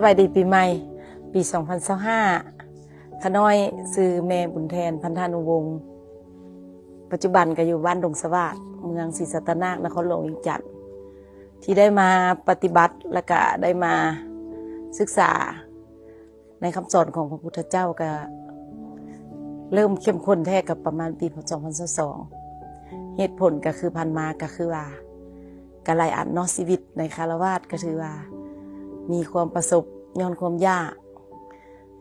ສະບາຍດີປີໃໝ່ ປີສອງພັນຊາວຫ້າ ຂ້ານ້ອຍຊື່ແມ່ບຸນແທນ ພັນທານຸວົງ ປັດຈຸບັນກໍຢູ່ບ້ານດົງສະຫວາດ ເມືອງສີສັດຕະນາກ ນະຄອນຫຼວງວຽງຈັນ ທີ່ໄດ້ມາປະຕິບັດ ແລະກະໄດ້ມາສຶກສາ ໃນຄຳສອນຂອງພະພຸດທະເຈົ້າກະເລີ່ມເຂັ້ມຂຸ້ນແທ້ກະປະມານປີສອງພັນຊາວສອງ ເຫດຜົນກະຄືຜ່ານມາກະຄືວ່າ ກະຫຼາຍອັນເນາະ ຊີວິດໃນຄາລະວາດກະຖືວ່າມີຄວາມປະສົບຍ້ອນຄວາມຢາກ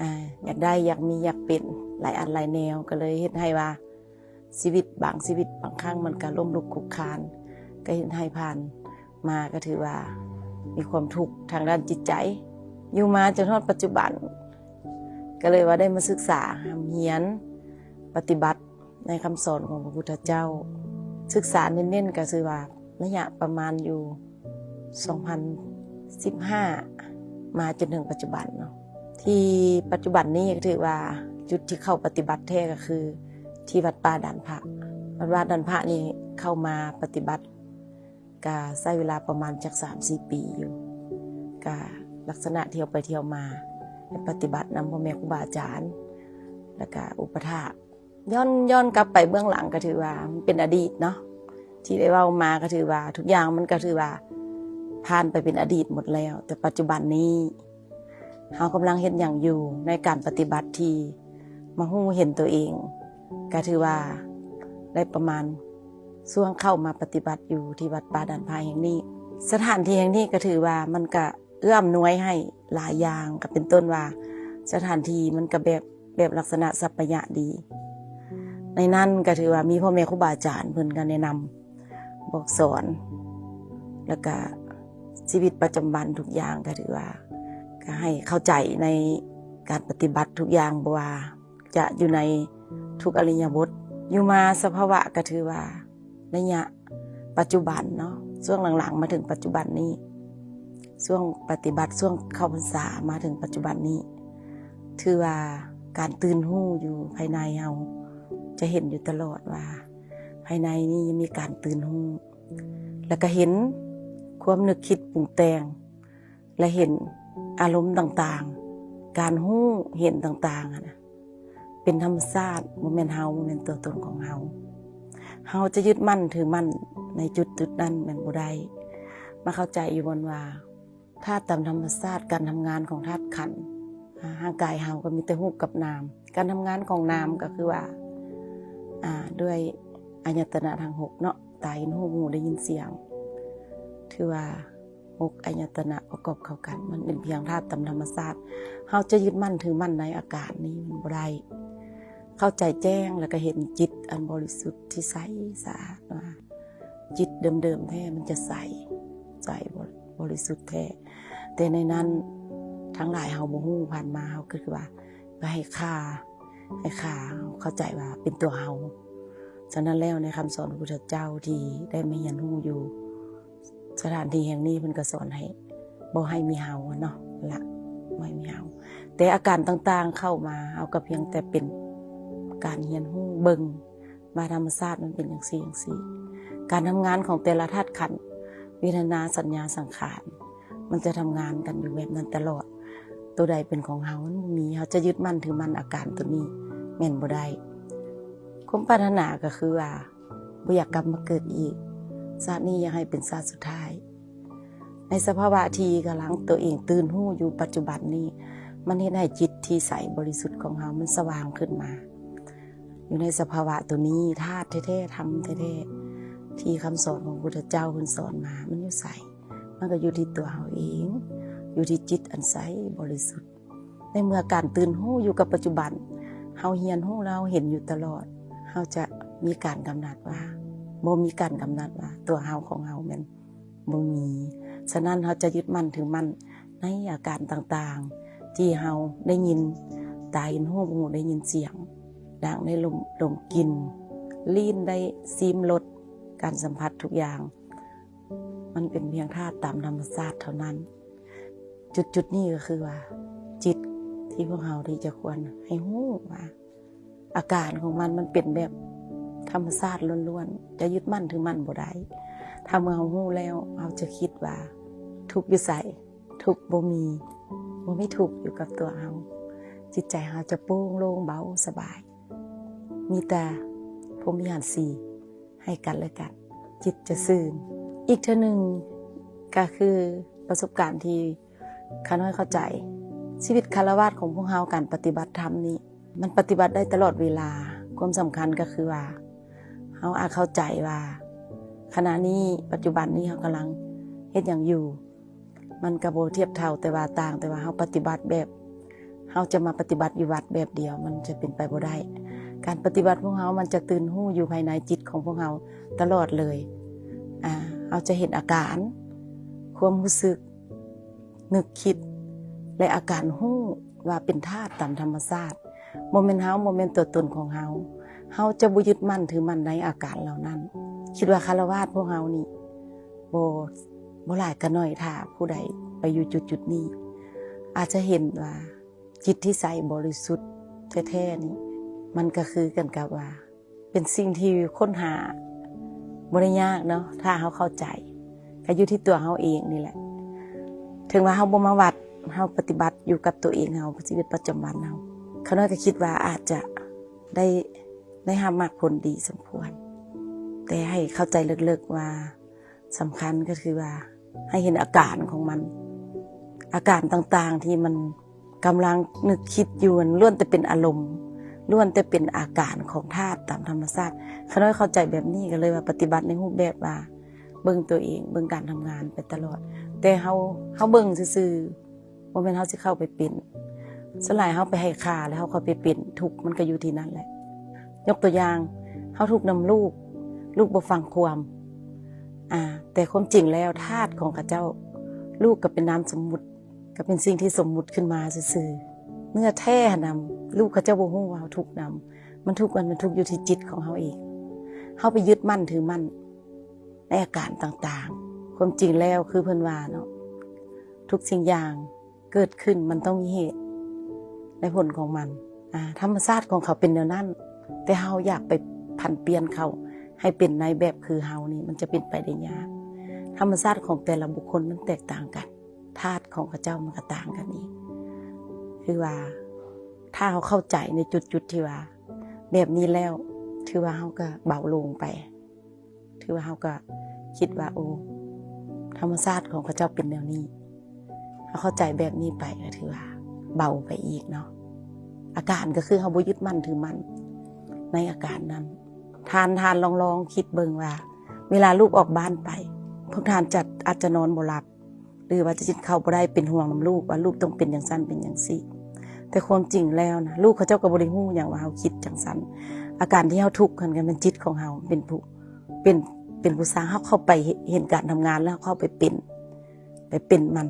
ອາ ຢາກໄດ້ ຢາກມີ ຢາກເປັນ ຫຼາຍອັນຫຼາຍແນວ ກະເລີຍເຮັດໃຫ້ວ່າ ຊີວິດບາງ ຊີວິດບາງຄັ້ງມັນກະລົ້ມລຸກຄຸກຄານ ກະເຮັດໃຫ້ຜ່ານມາກະຖືວ່າມີຄວາມທຸກທາງດ້ານຈິດໃຈ ຢູ່ມາຈົນຮອດປັດຈຸບັນ ກະເລີຍວ່າໄດ້ມາສຶກສາຮ່ຳຮຽນປະຕິບັດໃນຄຳສອນຂອງພະພຸດທະເຈົ້າ ສຶກສາເນັ້ນໆ ກະຖືວ່າໄລຍະປະມານຢູ່ ສອງພັນສິບຫ້າ ມາຈົນເຖິງປັດຈຸບັນເນາະ ທີ່ປັດຈຸບັນນີ້ກະຖືວ່າຈຸດທີ່ເຂົ້າປະຕິບັດແທ້ກະຄືທີ່ວັດປ່າດານພະ ວັດ ວັດດານພະນີ້ເຂົ້າມາປະຕິບັດກະໃຊ້ເວລາປະມານຈັກສາມສີ່ປີຢູ່ ກະລັກສະນະທ່ຽວໄປທ່ຽວມາ ໄດ້ປະຕິບັດນຳພໍ່ແມ່ຄູບາອາຈານ ແລະກະອຸປະຖາກ ຍ້ອນ ຍ້ອນກັບໄປເບື້ອງຫຼັງກະຖືວ່າມັນເປັນອະດີດເນາະ ທີ່ໄດ້ເວົ້າມາກະຖືວ່າທຸກຢ່າງມັນກະຖືວ່າຜ່ານໄປເປັນອະດີດໝົດແລ້ວ ແຕ່ປັດຈຸບັນນີ້ເຮົາກຳລັງເຮັດຫຍັງຢູ່ ໃນການປະຕິບັດທີ່ມາຮູ້ເຫັນໂຕເອງ ກະຖືວ່າໄດ້ປະມານຊ່ວງເຂົ້າມາປະຕິບັດຢູ່ທີ່ວັດປ່າດານພະແຫ່ງນີ້ ສະຖານທີ່ແຫ່ງນີ້ກະຖືວ່າມັນກະ ເອື້ອອຳນວຍໃຫ້ຫຼາຍຢ່າງ ກະເປັນຕົ້ນວ່າສະຖານທີ່ມັນກະແບບ ແບບລັກສະນະສັບປະຍະດີ ໃນນັ້ນກະຖືວ່າມີພໍ່ແມ່ຄູບາອາຈານເພິ່ນກະແນະນຳບອກສອນ ແລະກະຊີວິດປະຈຳວັນທຸກຢ່າງກະຖືວ່າ ກະໃຫ້ເຂົ້າໃຈໃນການປະຕິບັດທຸກຢ່າງ ບໍ່ວ່າຈະຢູ່ໃນທຸກອະລິຍະບົດ ຢູ່ມາສະພາວະກະຖືວ່າ ໄລຍະປັດຈຸບັນເນາະ ຊ່ວງຫຼັງໆ ມາເຖິງປັດຈຸບັນນີ້ ຊ່ວງປະຕິບັດ ຊ່ວງເຂົ້າພັນສາມາເຖິງປັດຈຸບັນນີ້ ຖືວ່າການຕື່ນຮູ້ຢູ່ພາຍໃນເຮົາ ຈະເຫັນຢູ່ຕະຫຼອດວ່າ ພາຍໃນນີ້ຍັງມີການຕື່ນຮູ້ ແລະກະເຫັນຄວາມນຶກຄິດປຸງແຕ່ງ ແລະເຫັນອາລົມຕ່າງໆ ການຮູ້ເຫັນຕ່າງໆຫັ້ນນະ ເປັນທຳມະຊາດ ບໍ່ແມ່ນເຮົາ ບໍ່ແມ່ນຕົວຕົນຂອງເຮົາ ເຮົາຈະຍຶດໝັ້ນຖືໝັ້ນໃນຈຸດໆນັ້ນແມ່ນບໍ່ໄດ້ ມາເຂົ້າໃຈຢູ່ບ່ອນວ່າ ທາດຕາມທຳມະຊາດ ການທຳງານຂອງທາດຂັນ ອາ ຮ່າງກາຍເຮົາກະມີແຕ່ຮູບກັບນາມ ການທຳງານຂອງນາມກະຄືວ່າ ອາ ດ້ວຍອາຍະຕະນະທັງຫົກເນາະ ຕາ ເຫັນ ຮູ້ ຮູ້ ໄດ້ຍິນສຽງ ຖືວ່າ ຫົກອາຍະຕະນະປະກອບເຂົ້າກັນ ມັນເປັນພຽງທາດຕາມທຳມະຊາດ ເຮົາຈະຍຶດໝັ້ນຖືໝັ້ນໃນອາການນີ້ມັນບໍ່ໄດ້ ເຂົ້າໃຈແຈ້ງ ແລະກະເຫັນຈິດອັນບໍລິສຸດທີ່ໃສສະອາດວ່າ ຈິດເດີມໆແທ້ມັນຈະໃສ ໃສ ບໍ ບໍລິສຸດແທ້ ແຕ່ໃນນັ້ນທັງຫຼາຍເຮົາບໍ່ຮູ້ ຜ່ານມາເຮົາກະຄືວ່າ ໄປໃຫ້ຄ່າ ໃຫ້ຄ່າ ເຮົາເຂົ້າໃຈວ່າເປັນຕົວເຮົາ ສະນັ້ນແລ້ວໃນຄຳສອນຂອງພະພຸດທະເຈົ້າທີ່ໄດ້ມາຮຽນຮູ້ຢູ່ ສະຖານທີ່ແຫ່ງນີ້ເພິ່ນກະສອນໃຫ້ ບໍ່ໃຫ້ມີເຮົາເນາະ ລະ ບໍ່ໃຫ້ມີເຮົາ ແຕ່ອາການຕ່າງໆເຂົ້າມາ ເຮົາກະພຽງແຕ່ເປັນການຮຽນຮູ້ເບິ່ງວ່າທຳມະຊາດມັນເປັນຈັ່ງຊີ້ຈັ່ງຊີ້ ການທຳງານຂອງແຕ່ລະທາດຂັນ ເວທະນາ ສັນຍາ ສັງຂານ ມັນຈະທຳງານກັນຢູ່ແບບນັ້ນຕະຫຼອດ ໂຕໃດເປັນຂອງເຮົາມັນບໍ່ມີ ເຮົາຈະຍຶດໝັ້ນຖືໝັ້ນອາການໂຕນີ້ແມ່ນບໍ່ໄດ້ ຄວາມປາດຖະໜາກະຄືວ່າ ບໍ່ຢາກກັບມາເກີດອີກ ຊາດນີ້ຢາກໃຫ້ເປັນຊາດສຸດທ້າຍ ໃນສະພາວະທີ່ກຳລັງໂຕເອງຕື່ນຮູ້ຢູ່ປັດຈຸບັນນີ້ ມັນເຮັດໃຫ້ຈິດທີ່ໃສບໍລິສຸດຂອງເຮົາມັນສະຫວ່າງຂຶ້ນມາ ຢູ່ໃນສະພາວະໂຕນີ້ ທາດແທ້ໆ ທຳແທ້ໆ ທີ່ຄຳສອນຂອງພຸດທະເຈົ້າເພິ່ນສອນມາ ມັນຢູ່ໃສ? ມັນກະຢູ່ທີ່ຕົວເຮົາເອງ ຢູ່ທີ່ຈິດອັນໃສບໍລິສຸດ ໃນເມື່ອການຕື່ນຮູ້ຢູ່ກັບປັດຈຸບັນ ເຮົາຮຽນຮູ້ແລ້ວ ເຮົາເຫັນຢູ່ຕະຫຼອດ ເຮົາຈະມີການກຳໜັດວ່າ ບໍ່ມີການກຳໜັດວ່າ ຕົວເຮົາຂອງເຮົາແມ່ນບໍ່ມີ ສະນັ້ນເຮົາຈະຍຶດໝັ້ນຖືໝັ້ນໃນອາການຕ່າງໆ ທີ່ເຮົາໄດ້ຍິນ ຕາເຫັນຮູບ ຫູໄດ້ຍິນສຽງ ດາງໄດ້ລົມ ດົມກິ່ນ ລີ້ນໄດ້ຊີມລົດ ການສຳຜັດທຸກຢ່າງ ມັນເປັນພຽງທາດຕາມທຳມະຊາດເທົ່ານັ້ນ ຈຸດໆນີ້ກະຄືວ່າ ຈິດທີ່ພວກເຮົາທີ່ຈະຄວນໃຫ້ຮູ້ວ່າ ອາການຂອງມັນ ມັນເປັນແບບທຳມະຊາດລ້ວນໆ ຈະຍຶດໝັ້ນຖືໝັ້ນບໍ່ໄດ້ ຖ້າເມື່ອເຮົາຮູ້ແລ້ວ ເຮົາຈະຄິດວ່າ ທຸກຢູ່ໃສ? ທຸກບໍ່ມີ ບໍ່ມີທຸກຢູ່ກັບຕົວເຮົາ, ຈິດໃຈເຮົາຈະໂປ່ງໂລ່ງເບົາສະບາຍ, ມີແຕ່ພົມວິຫານສີ່ໃຫ້ກັນແລະກັນ, ຈິດຈະຊື່ນ. ອີກເທື່ອໜຶ່ງກໍຄືປະສົບການທີ່ຂ້ານ້ອຍເຂົ້າໃຈ, ຊີວິດຄາລະວາດຂອງພວກເຮົາ, ການປະຕິບັດທຳນີ້ ມັນປະຕິບັດໄດ້ຕະຫຼອດເວລາ. ຄວາມສຳຄັນກໍຄືວ່າ ເຮົາອາດເຂົ້າໃຈວ່າ ຂະນະນີ້ ປັດຈຸບັນນີ້ ເຮົາກຳລັງເຮັດຫຍັງຢູ່, ມັນກໍບໍ່ທຽບເທົ່າ, ແຕ່ວ່າຕ່າງແຕ່ວ່າເຮົາປະຕິບັດແບບ ເຮົາຈະມາປະຕິບັດຢູ່ວັດແບບດຽວ ມັນຈະເປັນໄປບໍ່ໄດ້. ການປະຕິບັດຂອງເຮົາ ມັນຈະຕື່ນຮູ້ຢູ່ພາຍໃນຈິດຂອງພວກເຮົາຕະຫຼອດເລີຍ. ອາ ເຮົາຈະເຫັນອາການ, ຄວາມຮູ້ສຶກ, ນຶກຄິດ ແລະ ອາການຮູ້ວ່າເປັນທາດຕາມທຳມະຊາດ. ບໍ່ແມ່ນເຮົາ, ບໍ່ແມ່ນຕົວຕົນຂອງເຮົາ. ເຮົາຈະບໍ່ຍຶດໝັ້ນຖືໝັ້ນໃນອາການເຫຼົ່ານັ້ນ. ຄິດວ່າຄາລະວາດພວກເຮົານີ້ ບໍ່ ບໍ່ຫຼາຍກໍໜ້ອຍ ຖ້າຜູ້ໃດໄປຢູ່ຈຸດໆນີ້ ອາດຈະເຫັນວ່າຈິດທີ່ໃສບໍລິສຸດແທ້ໆນີ້ ມັນກໍຄືກັນກັບວ່າ ເປັນສິ່ງທີ່ຄົ້ນຫາບໍ່ໄດ້ຍາກເນາະ ຖ້າເຮົາເຂົ້າໃຈ, ກໍຢູ່ທີ່ຕົວເຮົາເອງນີ້ແຫຼະ. ເຖິງວ່າເຮົາບໍ່ມາວັດ, ເຮົາປະຕິບັດຢູ່ກັບຕົວເອງເຮົາ, ຊີວິດປະຈຳວັນເຮົາ, ຂ້ານ້ອຍກໍຄິດວ່າອາດຈະໄດ້ ໄດ້ຮັບໝາກຜົນດີສົມຄວນ, ແຕ່ໃຫ້ເຂົ້າໃຈເລິກໆວ່າ ສຳຄັນກໍຄືວ່າ ໃຫ້ເຫັນອາການຂອງມັນ, ອາການຕ່າງໆທີ່ມັນກຳລັງນຶກຄິດຢູ່ ມັນລ້ວນແຕ່ເປັນອາລົມ, ລ້ວນແຕ່ເປັນອາການຂອງທາດຕາມທຳມະຊາດ. ຂ້ານ້ອຍເຂົ້າໃຈແບບນີ້ ກໍເລີຍວ່າປະຕິບັດໃນຮູບແບບວ່າເບິ່ງຕົວເອງ, ເບິ່ງການທຳງານໄປຕະຫຼອດ. ແຕ່ເຮົາ, ເຮົາເບິ່ງຊື່ໆ, ບໍ່ແມ່ນເຮົາຊິເຂົ້າໄປເປັນ. ສ່ວນຫຼາຍເຮົາໄປໃຫ້ຄ່າ ແລ້ວເຮົາຄ່ອຍໄປເປັນ, ທຸກມັນກໍຢູ່ທີ່ນັ້ນແຫຼະ. ຍົກຕົວຢ່າງ, ເຮົາທຸກນຳລູກ, ລູກບໍ່ຟັງຄວາມ. ອາ, ແຕ່ຄວາມຈິງແລ້ວທາດຂອງເຂົາເຈົ້າ, ລູກກໍເປັນນາມສົມມຸດ, ກໍເປັນສິ່ງທີ່ສົມມຸດຂຶ້ນມາຊື່ໆ. ເນື້ອແທ້ຫັ້ນນະ, ລູກເຂົາເຈົ້າບໍ່ຮູ້ວ່າເຮົາທຸກນຳ. ມັນທຸກ, ມັນ, ມັນທຸກຢູ່ທີ່ຈິດຂອງເຮົາເອງ. ເຮົາໄປຍຶດໝັ້ນຖືໝັ້ນໃນອາການຕ່າງໆ. ຄວາມຈິງແລ້ວຄືເພິ່ນວ່າເນາະ, ທຸກສິ່ງຢ່າງ ເກີດຂຶ້ນມັນຕ້ອງມີເຫດ ແລະ ຜົນຂອງມັນ. ອາ, ທຳມະຊາດຂອງເຂົາເປັນແນວນັ້ນ, ແຕ່ເຮົາຢາກໄປຜັນປ່ຽນເຂົາໃຫ້ເປັນໃນແບບຄືເຮົານີ້ ມັນຈະເປັນໄປໄດ້ຍາກ. ທຳມະຊາດຂອງແຕ່ລະບຸກຄົນມັນແຕກຕ່າງກັນ, ທາດຂອງເຂົາເຈົ້າມັນກໍຕ່າງກັນອີກ. ຄືວ່າ ຖ້າເຮົາເຂົ້າໃຈໃນຈຸດໆທີ່ວ່າແບບນີ້ແລ້ວ, ຖືວ່າເຮົາກໍເບົາລົງໄປ. ຖືວ່າເຮົາກໍຄິດວ່າ ໂອ້ ທຳມະຊາດຂອງເຂົາເຈົ້າເປັນແນວນີ້, ເຮົາເຂົ້າໃຈແບບນີ້ໄປ ກໍຖືວ່າເບົາໄປອີກເນາະ. ອາການກໍຄືເຮົາບໍ່ຍຶດໝັ້ນຖືໝັ້ນໃນອາການນັ້ນ. ທ່ານ, ທ່ານລອງ, ລອງຄິດເບິ່ງວ່າ ເວລາລູກອອກບ້ານໄປ, ພວກທ່ານຈະ, ອາດຈະນອນບໍ່ຫຼັບ ຫຼືວ່າຈະກິນເຂົ້າບໍ່ໄດ້, ເປັນຫ່ວງນຳລູກວ່າລູກຕ້ອງເປັນຈັ່ງຊັ້ນເປັນຈັ່ງຊີ້. ແຕ່ຄວາມຈິງແລ້ວນະ, ລູກເຂົາເຈົ້າກໍບໍ່ໄດ້ຮູ້ຫຍັງວ່າເຮົາຄິດຈັ່ງຊັ້ນ. ອາການທີ່ເຮົາທຸກຫັ້ນກໍແມ່ນຈິດຂອງເຮົາເປັນຜູ້, ເປັນ, ເປັນຜູ້ສ້າງ. ເຮົາເຂົ້າໄປເຫັນ, ເຫັນການທຳງານແລ້ວເຮົາເຂົ້າໄປເປັນ, ໄປເປັນມັນ.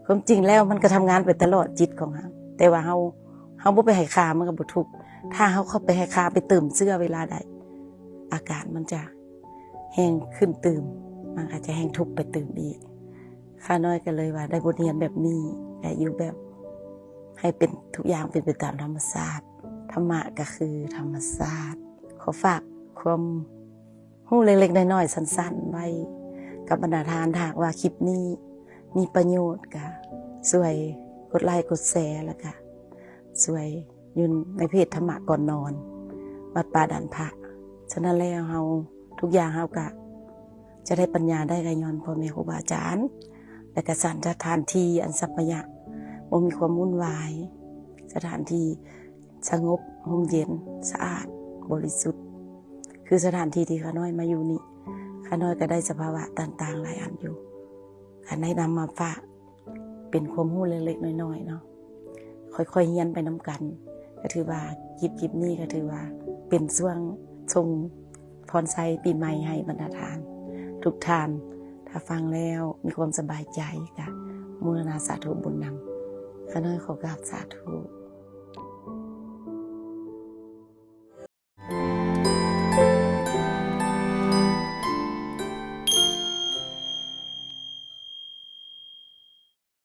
ຄວາມຈິງແລ້ວມັນກໍທຳງານໄປຕະຫຼອດຈິດຂອງເຮົາ, ແຕ່ວ່າເຮົາ, ເຮົາບໍ່ໄປໃຫ້ຄ່າ ມັນກໍບໍ່ທຸກ. ຖ້າເຮົາເຂົ້າໄປໃຫ້ຄ່າ, ໄປເຕີມເຊື້ອເວລາໃດ, ອາການມັນຈະ ແຮງຂຶ້ນຕື່ມ, ມັນອາດຈະແຮງທຸກໄປຕື່ມອີກ. ຂ້ານ້ອຍກໍເລີຍວ່າໄດ້ບົດຮຽນແບບນີ້ ແລະ ຢູ່ແບບໃຫ້ເປັນ, ທຸກຢ່າງເປັນໄປຕາມທຳມະຊາດ. ທຳມະກໍຄືທຳມະຊາດ. ຂໍຝາກຄວາມຮູ້ເລັກໆນ້ອຍໆສັ້ນໆໄວ້ກັບບັນດາທ່ານ. ຖ້າຫາກວ່າຄລິບນີ້ມີປະໂຫຍດ ກໍຊ່ວຍກົດໄລກົດແຊ ແລ້ວກໍຊ່ວຍ ຢູ່ໃນເພຈທຳມະກ່ອນນອນ ວັດປ່າດານພະ. ສະນັ້ນແລ້ວເຮົາ, ທຸກຢ່າງເຮົາກະຈະໄດ້ປັນຍາໄດ້ ກະຍ້ອນພໍ່ແມ່ຄູບາອາຈານ ແລະ ກະສະຖານທີ່ອັນສັບພະຍະ ບໍ່ມີຄວາມວຸ່ນວາຍ, ສະຖານທີ່ສະຫງົບ, ຮົ່ມເຢັນ, ສະອາດ, ບໍລິສຸດ ຄືສະຖານທີ່ທີ່ຂ້ານ້ອຍມາຢູ່ນີ້. ຂ້ານ້ອຍກະໄດ້ສະພາວະຕ່າງໆຫຼາຍອັນຢູ່ ກະໄດ້ນຳມາຝາກ ເປັນຄວາມຮູ້ເລັກໆນ້ອຍໆເນາະ, ຄ່ອຍໆຮຽນໄປນຳກັນ. ກໍຖືວ່າຄລິບ, ຄລິບນີ້ກໍຖືວ່າເປັນຊ່ວງສົ່ງພອນໄຊປີໃໝ່ໃຫ້ບັນດາທ່ານທຸກທ່ານ. ຖ້າຟັງແລ້ວມີຄວາມສະບາຍໃຈ ກໍໂມທະນາສາທຸບຸນນຳ. ຂ້ານ້ອຍຂໍກາບສາທຸ.